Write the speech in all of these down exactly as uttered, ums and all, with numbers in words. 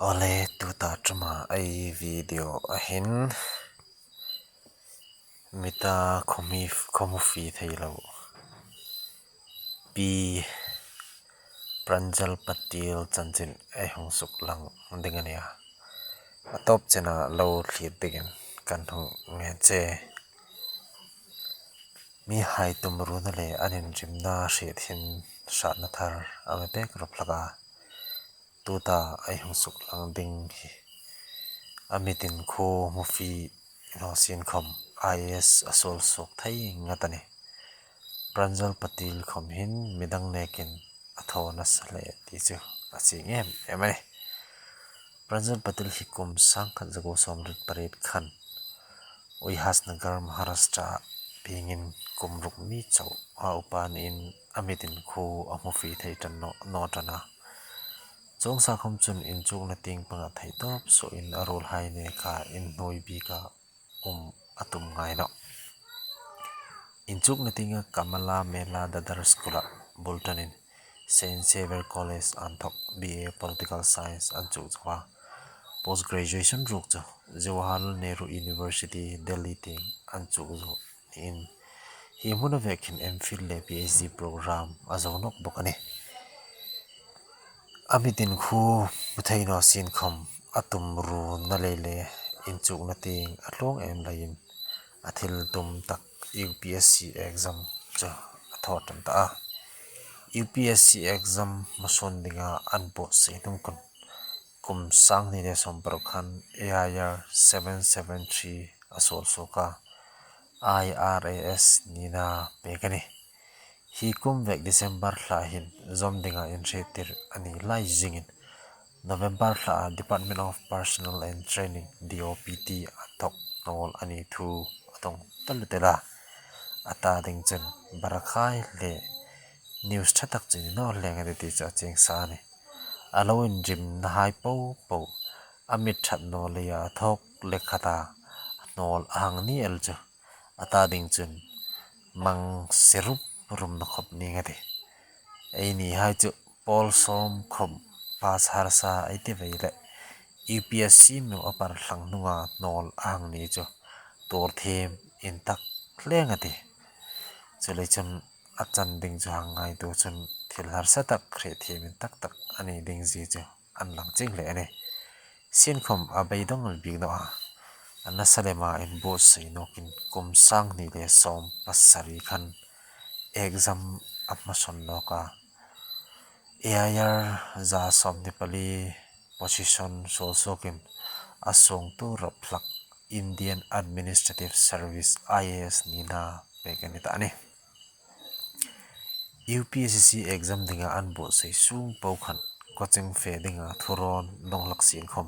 Awle, tuta ṭuma ei video a hin mi ta khawm hi, khawm hmu fie thei lo Pi Pranjal Patil chanchin ei hung suklang ding a nih a. A tawp chena lo thlir dingin kan hung ngen che. Mihai tumruna le an inrimna hriet hin hratna thar a mi pek rawp hlak a. Tuta ei hung suklang ding hi a mitin khuo hmu fie naw sien khawm I A S a suol suok thei ngat a nih. Pranjal Patil khawm hin midang nekin a thaw nasa hle ti chu a chieng em em a nih. Pranjal Patil hi kum sangkhat zakuo sawmriet pariet khan Ulhasnagar, Maharashtra piengin kum ruk mi chauh a upa niin a mitin khuo a hmu fie thei ṭan naw, naw ṭan a. Chuong sa khawm chun inchukna tieng panga thei tawp suoin a ruolhai neka inhnuoi bika um a tum ngai nawh. Inchukna tienga Kamala Mela Dadar School-a bul ṭanin Saint Xavier College an thawk B A Political Science an chuk zo a. Post graduation ruok chu Jawaharlal Nehru University, Delhi tieng an chuk zo niin, hi hmuna vek hin M Phil le P H D program a zo nawk bawk a nih. A mitin khuo hmu thei naw sien khawm a tumruna lei le inchukna tieng a tluong em leiin a thil tum tak U P S C exam chu a thaw ṭan ta a. U P S C exam hmasawn dinga an buotsai hnung khun kum sanghni le sawmparuk khan A I R seven seven three a suol suok a, I R A S nina pek a nih. Hi kum vek December thla hin zawm dinga inhriettir a ni lai zingin, November thla a Department of Personnel and Training, D O P T, an thawk nawl a ni thu a tawng taluo tel a. A ta ding chun barakhai le news ṭha tak chu ni naw leng a ni ti chu a chieng sa a nih. A lo inrimnahai po po a mi ṭhat naw leia a thawk le khata nawl a hang ni el chu a ta ding chun mang serup rumna khawp ning a tih. Einihai chu pawl sawm khawm pass harsa ei ti vei leh U P S C nu a par thlang hnunga nawl a hang ni chu tuor thiem intak hle a tih. Chuleiin chun a chan ding chu hang ngaituo chun thil harsa tak, hrietthiem intak tak a ni ding zie chu an lang chieng hle a nih. Sien khawm a beidawng el bik naw a, a nasa lema inbuotsai nawkin kum sanghni le sawm pasari khan exam a hmasawn nawk a. A I R za sawmhni pali position suol suokin a suongtu rawp hlak Indian Administrative Service, I A S, nina pek a ni ta a nih. U P S C exam dinga an buotsai sung po khan coaching fe dinga thurawn dawng hlak sien khawm,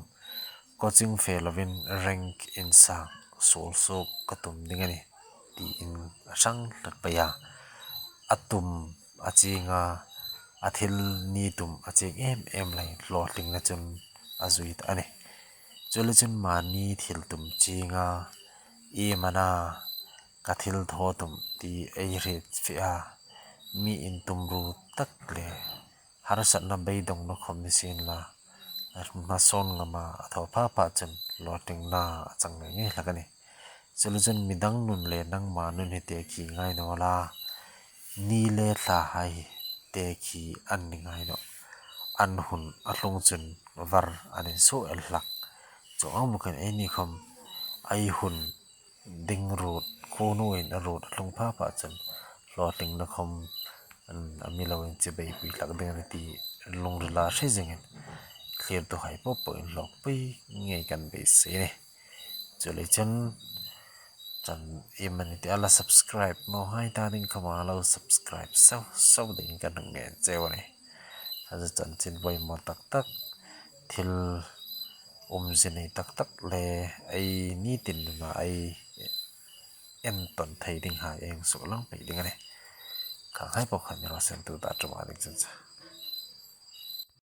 coaching fe lovin rank insang suol suok ka tum ding a nih tiin a hrang hlak pei a. A tum a chieng a, a thil ni tum a chieng em em lai hlawtlingna chun a zui ta a nih. Chuleiin chun mani thil tum chienga, iem a na ka thil thaw tum ti ei hriet fie a, mi intumru tak le harsatna beidawngna khawm ni sien la, a hmasawn ngama a thaw pha pha chun hlawtlingna a chang ngei ngei hlak a nih. Chuleiin chun midang nun le nangma nun hi tekhi ngai naw la, ni le thlahai hi tekhi an ni ngai nawh. An hun a tlung chun var an insuo el hlak. Chuong ang bawkin eini khawm ei hun ding ruot, khuo hnuoia ruot a tlung pha pha chun hlawtlingna khawm, an, a mi lo inchibai pui hlak ding a nih ti lungrila hre zingin thlirtuhai po po inhlawkpui ngei kan beisei a nih. Chuleiin chun chan iem a ni ti a la subscribe nawhai ta ding khawma lo subscribe sau sau dingin kan hung ngen cheu a nih. A chanchin poimaw tak tak, thil umzie nei tak tak le ei ni tin nuna ei entawn thei dinghai ei hung suklang pei ding a nih. Khanghai po khan mi raw se, tuta ṭuma ding chun chu